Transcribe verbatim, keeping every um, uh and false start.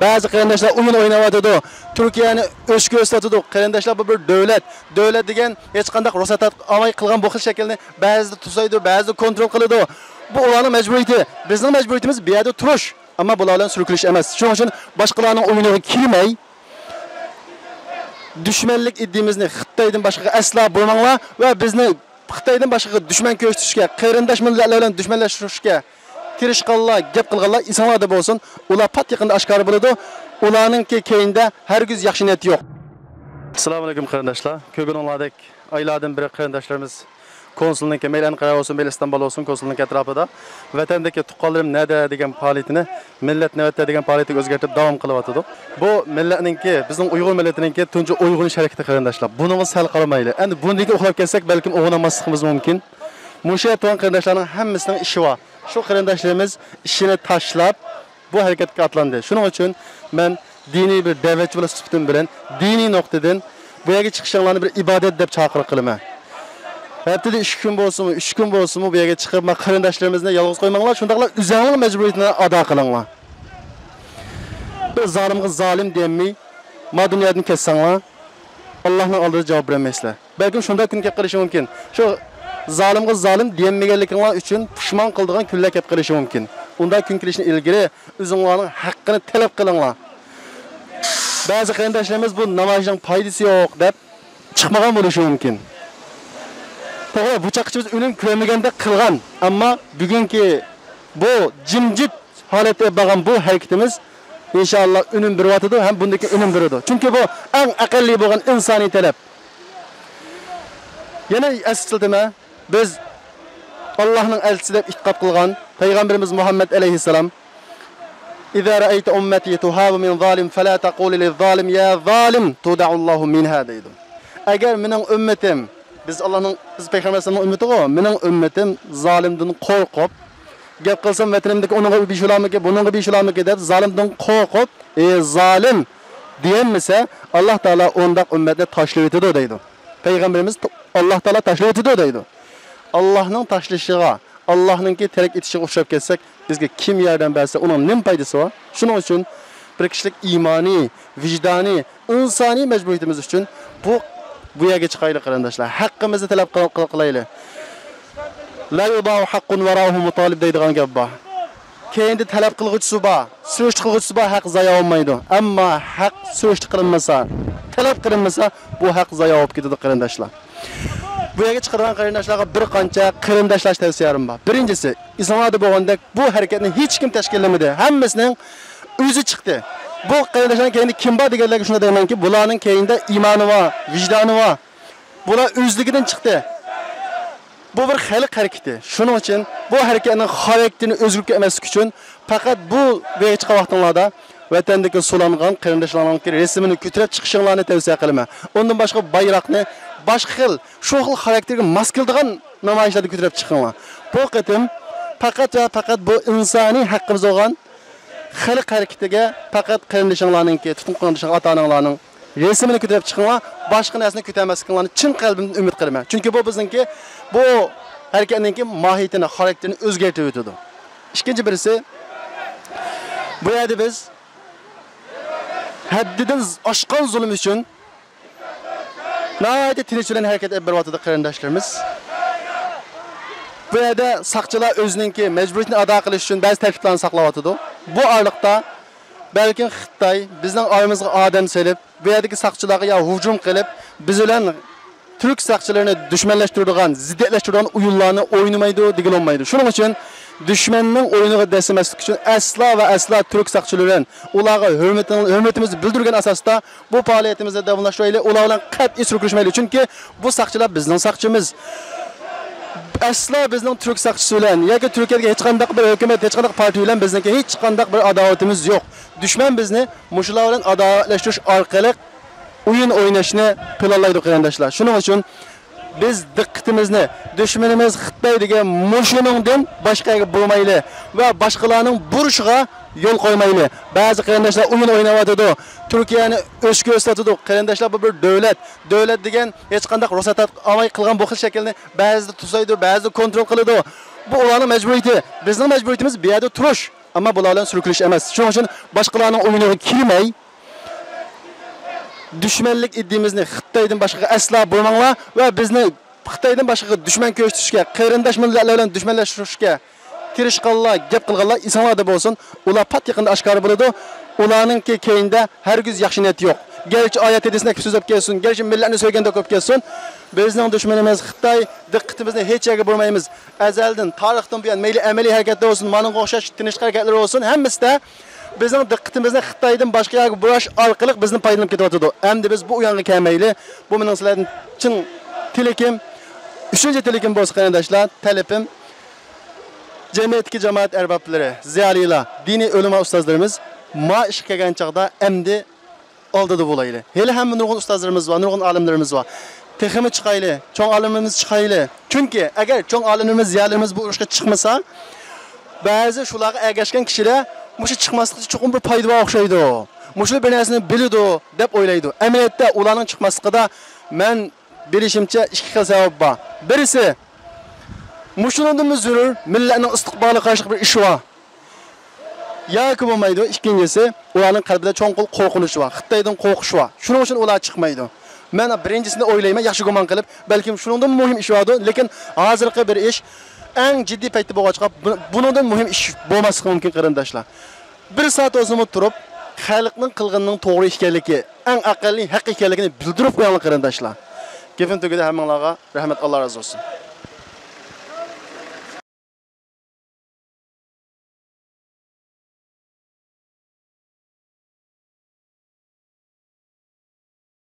بەزى قېرىنداشلار ئويۇن ئويناۋاتىدۇ. تۈركىيەنى ئۆچ كۆرسىتىۋاتىدۇ. قېرىنداشلار، بۇ بىر دۆلەت. دۆلەت دېگەن ھېچقانداق رۇخسەت ئالماي قىلغان بۇ خىل شەكىلنى بەزىدە توسايدۇ، بەزىدە كونترول قىلىدۇ. بۇ ئۇلارنىڭ مەجبۇرىيىتى. بىزنىڭ مەجبۇرىيىتىمىز بۇ يەردە تۇرۇش. ئەمما بۇلار بىلەن سۈركىلىش ئەمەس. شۇنىڭ ئۈچۈن باشقىلارنىڭ ئويۇنىغا كىرمەي، دۈشمەنلىك ئىدىيىمىزنى خىتايدىن باشقىغا ئەسلا بۇرماڭلار ۋە بىزنى خىتايدىن باشقىغا دۈشمەن كۆرسىتىشكە، قېرىنداش مىللەتلەر بىلەن دۈشمەنلەشتۈرۈشكە تىرىشقانلار، گەپ قىلغانلار ئېسىڭلاردا بولسۇن، ئۇلار پات يېقىندا ئاشكارا بولىدۇ. ئۇلارنىڭكى كەينىدە ھەرگىز ياخشى نىيەت يوق. ئەسسالامۇئەلەيكۇم قېرىنداشلار. كۆرگىنىڭلاردەك ئايلاردىن بېرى قېرىنداشلىرىمىز كونسۇلنىڭكى، مەيلى ئەنقەرە بولسۇن، مەيلى ئىستانبۇل بولسۇن، كونسۇلنىڭكى ئەتراپىدا ۋەتەندىكى تۇغقانلىرىم نەدە دېگەن پائالىيىتىنى مىللەت نۆۋەتتە دېگەن پائالىيىتىگە ئۆزگەرتىپ داۋام قىلىۋاتىدۇ. بۇ مىللەتنىڭكى، بىزنىڭ ئۇيغۇر مىللىتىنىڭكى تۇنجى ئويغىنىش ھەرىكىتى قېرىنداشلار. بۇنىڭغا سەل قارىمايلى. ئەمدى بۇندىن كېيىن ئۇخلاپ كەتسەك بەلكىم ئويغىنالماسلىقىمىز مۇمكىن. مۇشۇ يەردە تۇرغان قېرىنداشلارنىڭ ھەممىسىنىڭ ئىشى بار. شۇ قېرىنداشلىرىمىز ئىشىنى تاشلاپ، بۇ ھەرىكەتكە ئاتلاندى. شۇنىڭ ئۈچۈن مەن دىنىي بىر دەۋەتچى بولۇش سۈپىتىم بىلەن دىنىي نۇقتىدىن بۇ يەرگە چىقىشىڭلارنى بىر ئىبادەت دەپ چاقىرىق قىلىمەن. ھەپتىدە ئۈچ كۈن بولسىمۇ، ئۈچ كۈن بولسىمۇ بۇ يەرگە چىقىپ، ما قېرىنداشلىرىمىزنى يالغۇز قويماڭلار، شۇنداقلا ئۆزۈڭلارنىڭ مەجبۇرىيىتىنى ئادا قىلىڭلار. بىر زالىمغا زالىم دېيەلمەي، ما دۇنيادىن كەتسەڭلار، ئاللاھنىڭ ئالدىدا جاۋاب بېرەلمەيسىلەر. بەلكىم شۇنداق كۈن كەپ قېلىشى مۇمكىن. شۇ زالىمغا زالىم دېيەلمىگەنلىكىڭلار ئۈچۈن پۇشمان قىلىدىغان كۈنلەر كەپ قېلىشى مۇمكىن. ئۇنداق كۈن كېلىشتىن ئىلگىرى ئۆزۈڭلارنىڭ ھەققىنى تەلەپ قىلىڭلار. بەزى قېرىنداشلىرىمىز بۇ نامايىشنىڭ پايدىسى يوق دەپ چىقمىغان بولۇشى مۇمكىن. توغرا، بۇ چاغقىچە بىز ئۈنۈم كۆرمىگەندەك قىلغان، ئەمما بۈگۈنكى بۇ جىمجىت ھالەتتە بارغان بۇ ھەرىكىتىمىز ئىنشائاللا ئۈنۈم بېرىۋاتىدۇ ھەم بۇندىن كېيىن ئۈنۈم بېرىدۇ. چۈنكى بۇ ئەڭ ئەقەللىي بولغان ئىنسانىي تەلەپ. يەنە ئەسلىتىمەن، بىز ئاللاھنىڭ ئەلچىسى دەپ ئېتىقاد قىلغان پەيغەمبىرىمىز مۇھەممەد ئەلەيھىسسالام، «إذا رأيت أمتي تهاب من ظالم فلا تقول للظالم يا ظالم تودع الله منها» دەيدۇ. ئەگەر مېنىڭ ئۈممىتىم، بىز ئاللاھنىڭ، بىز پەيغەمبەر ئەلەيھىسسالامنىڭ ئۈممىتىغۇ، مېنىڭ ئۈممىتىم زالىمدىن قورقۇپ، گەپ قىلسام ۋەتىنىمدىكى ئۇنىڭغا بېشى ئۇلارمىكى، بۇنىڭغا بېشى ئۇلارمىكى دەپ زالىمدىن قورقۇپ، ئى زالىم دېيەلمىسە، ئاللاھ تائالا ئۇنداق ئۈممەتنى تاشلىۋېتىدۇ دەيدۇ. پەيغەمبىرىمىز، ئاللاھ تائالا تاشلىۋېتىدۇ دەيدۇ. ئاللاھنىڭ تاشلىشىغا، ئاللاھنىڭكى تەرك ئېتىشىغا ئۇچراپ كەتسەك، بىزگە كىم ياردەم بەرسە، ئۇنىڭ نېمە پايدىسى بار؟ شۇنىڭ ئۈچۈن بىر كىشىلىك ئىمانىي، ۋىجدانىي، ئىنسانىي مەجبۇرىيىتىمىز ئۈچۈن بۇ، بۇ يەرگە چىقايلى، قېرىنداشلار. ھەققىمىزنى تەلەپ قىل-، قىل-، قىلايلى. لا يباع حق وراءه مطالب دەيدىغان گەپ بار. كەينىدە تەلەپ قىلغۇچىسى بار، سۈرۈشتە قىلغۇچىسى بار، ھەق زايا بولمايدۇ. ئەمما ھەق سۈرۈشتە قىلىنمىسا، تەلەپ قىلىنمىسا، بۇ ھەق زايا بولۇپ كېتىدۇ، قېرىنداشلار. بۇ يەرگە چىقىدىغان قېرىنداشلارغا بىر قانچە قېرىنداشلار تەۋسىيەلىرىم بار. بىرىنچىسى، ئېسىڭلاردا بولغاندەك، بۇ ھەرىكەتنى ھېچكىم تەشكىللىمىدى. ھەممىسىنىڭ ئۆزى چىقتى. بۇ قېرىنداشلارنىڭ كەينىدە كىم بار دېگەنلەرگە شۇنداق دەيمەنكى، بۇلارنىڭ كەينىدە ئىمانى بار، ۋىجدانى بار. بۇلار ئۆزلۈكىدىن چىقتى. بۇ بىر خەلق ھەرىكىتى. شۇنىڭ ئۈچۈن بۇ ھەرىكەتنىڭ خاراكتېرىنى ئۆزگىرىپ كەتمەسلىك ئۈچۈن پەقەت بۇ يەرگە چىققان ۋاقتىڭلاردا ۋەتەندىكى سۇلانغان قېرىنداشلارنىڭكى رەسىمىنى كۆتۈرۈپ چىقىشىڭلارنى تەۋسىيە قىلىمەن. ئۇندىن باشقا بايراقنى باشقا خىل، شۇ خىل خاراكتېرگە ماس كېلىدىغان نامايىشلاردا كۆتۈرۈپ چىقىڭلار. بۇ قېتىم پەقەت ۋە پەقەت بۇ ئىنسانىي ھەققىمىز بولغان خەلق ھەرىكىتىگە پەقەت قېرىندىشىڭلارنىڭكى، تۇتقان قېرىندىشىڭلار، ئاتا-ئاناڭلارنىڭ رەسىمىنى كۆتۈرۈپ چىقىڭلار، باشقا نەرسىنى كۆتۈرمەسلىكىڭلارنى چىن قەلبىمدىن ئۈمىد قىلىمەن. چۈنكى بۇ بىزنىڭكى، بۇ ھەرىكەتنىڭكى ماھىيىتىنى، خاراكتېرىنى ئۆزگەرتىۋېتىدۇ. ئىككىنچى بىرسى، بۇ يەردە بىز ھەددىدىن ئاشقان زۇلۇم ئۈچۈن ناھايىتى تىنچ بىلەن ھەرىكەت ئېلىپ بېرىۋاتىدۇ، قېرىنداشلىرىمىز. بۇ يەردە ساقچىلار ئۆزىنىڭكى مەجبۇرىيىتىنى ئادا قىلىش ئۈچۈن بەزى تەرتىپلەرنى ساقلاۋاتىدۇ. بۇ ئارىلىقتا بەلكىم خىتاي بىزنىڭ ئارىمىزغا ئادەم سېلىپ، بۇ يەردىكى ساقچىلارغا يا ھۇجۇم قىلىپ، بىز بىلەن تۈرك ساقچىلىرىنى دۈشمەنلەشتۈرىدىغان، زىددىيەتلەشتۈرىدىغان ئويۇنلارنى ئوينىمايدۇ دېگىلى بولمايدۇ. شۇنىڭ ئۈچۈن دۈشمەننىڭ ئويۇنىغا دەسسىمەسلىك ئۈچۈن ئەسلا ۋە ئەسلا تۈرك ساقچىلىرى بىلەن ئۇلارغا ھۆرمىتىڭ-، ھۆرمىتىمىزنى بىلدۈرگەن ئاساستا بۇ پائالىيىتىمىزنى داۋاملاشتۇرايلى، ئۇلار بىلەن قەتئىي سۈركىلىشمەيلى. چۈنكى بۇ ساقچىلار بىزنىڭ ساقچىمىز. ئەسلا بىزنىڭ تۈرك ساقچىسى بىلەن ياكى تۈركىيەدىكى ھېچقانداق بىر ھۆكۈمەت، ھېچقانداق پارتىيە بىلەن بىزنىڭكى ھېچقانداق بىر ئاداۋىتىمىز يوق. دۈشمەن بىزنى مۇشۇلار بىلەن ئاداۋەتلەشتۈرۈش ئارقىلىق ئويۇن ئويناشنى پىلانلايدۇ، قېرىنداشلار. شۇنىڭ ئۈچۈن بىز دىققىتىمىزنى دۈشمىنىمىز خىتاي دېگەن مۇشۇنىڭدىن باشقا يەرگە بۇرمايلى ۋە باشقىلارنىڭ بۇرۇشىغا يول قويمايلى. بەزى قېرىنداشلار ئويۇن ئويناۋاتىدۇ، تۈركىيەنى ئۆچ كۆرسىتىۋاتىدۇ. قېرىنداشلار، بۇ بىر دۆلەت. دۆلەت دېگەن ھېچقانداق رۇخسەت ئالماي قىلغان بۇ خىل شەكىلنى بەزىدە توسايدۇ، بەزىدە كونترول قىلىدۇ. بۇ ئۇلارنىڭ مەجبۇرىيىتى. بىزنىڭ مەجبۇرىيىتىمىز بۇ يەردە تۇرۇش. ئەمما بۇلار بىلەن سۈركىلىش ئەمەس. شۇنىڭ ئۈچۈن باشقىلارنىڭ ئويۇنىغا كىرمەي، دۈشمەنلىك ئىدىيىمىزنى خىتايدىن باشقىغا ئەسلا بۇرماڭلار ۋە بىزنى خىتايدىن باشقىغا دۈشمەن كۆرسىتىشكە، قېرىنداش مىللەتلەر بىلەن دۈشمەنلەشتۈرۈشكە تىرىشقانلار، گەپ قىلغانلار ئېسىڭلاردا بولسۇن. ئۇلار پات يېقىندا ئاشكارا بولىدۇ. ئۇلارنىڭكى كەينىدە ھەرگىز ياخشى نىيەت يوق. گەرچە ئايەت ھەدىسنى ئەكىپ سۆزلەپ كەلسۇن، گەرچە مىللەتنى سۆيگەندەك بولۇپ كەلسۇن، بىزنىڭ دۈشمىنىمىز خىتاي. دىققىتىمىزنى ھېچ يەرگە بۇرمايمىز. ئەزەلدىن، تارىختىن بۇيان، مەيلى ئەمەلىي ھەرىكەتتە بولسۇن، مانىڭغا ئوخشاش تىنچلىق ھەرىكەتلىرى بولسۇن، ھەممىسىدە بىزنىڭ دىققىتىمىزنى خىتايدىن باشقا يەرگە بۇراش ئارقىلىق بىزدىن پايدىلىنىپ كېتىۋاتىدۇ. ئەمدى بىز بۇ ئويۇنغا كەلمەيلى. بۇ مېنىڭ سىلەردىن چىن تىلىكىم. ئۈچىنچى تىلىكىم بولسا، قېرىنداشلار، تەلىپىم، جەمئىيەتتىكى جامائەت ئەربابلىرى، زىيالىيلار، دىنىي ئۆلىما ئۇستازلىرىمىز ما ئىشقا كەلگەن چاغدا ئەمدى ئالدىدا بولايلى. ھېلى ھەممە نۇرغۇن ئۇستازلىرىمىز بار، نۇرغۇن ئالىملىرىمىز بار. تېخىمۇ چىقايلى، چوڭ ئالىملىرىمىز چىقايلى. چۈنكى ئەگەر چوڭ ئالىملىرىمىز، زىيالىيلىرىمىز بۇ ئۇرۇشقا چىقمىسا، بەزى شۇلارغا ئەگەشكەن كىشىلەر مۇشۇ چىقماسلىقتا چوقۇم بىر پايدا بار ئوخشايدۇ، مۇشۇلار بىر نەرسىنى بىلىدۇ دەپ ئويلايدۇ. ئەمەلىيەتتە ئۇلارنىڭ چىقماسلىقىدا مەن بىلىشىمچە ئىككى خىل سەۋەب بار. بىرسى، مۇشۇنىڭدىنمۇ زۆرۈر مىللەتنىڭ ئىستىقبالىغا قارشىلىق بىر ئىش بار ياكى بولمايدۇ. ئىككىنچىسى، ئۇلارنىڭ قەلبىدە چوڭقۇر قورقۇنچ بار، خىتايدىن قورقۇش بار. شۇنىڭ ئۈچۈن ئۇلار چىقمايدۇ. مەن بىرىنچىسىنى ئويلايمەن، ياخشى گۇمان قىلىپ، بەلكىم شۇنىڭدىن مۇھىم ئىش باردۇ، لېكىن ھازىرقى بىر ئىش ئەڭ جىددىي پەيتتە بولغاچقا، بۇ-، بۇنىڭدىن مۇھىم ئىش بولماسلىقى مۇمكىن، قېرىنداشلار. بىر سائەت بولسىمۇ تۇرۇپ، خەلقنىڭ قىلغىنىنىڭ توغرا ئىكەنلىكى، ئەڭ ئەقەللىي ھەق ئىكەنلىكىنى بىلدۈرۈپ قويۇڭلار، قېرىنداشلار. گېپىم تۈگىدى، ھەممىڭلارغا رەھمەت، ئاللا رازى بولسۇن.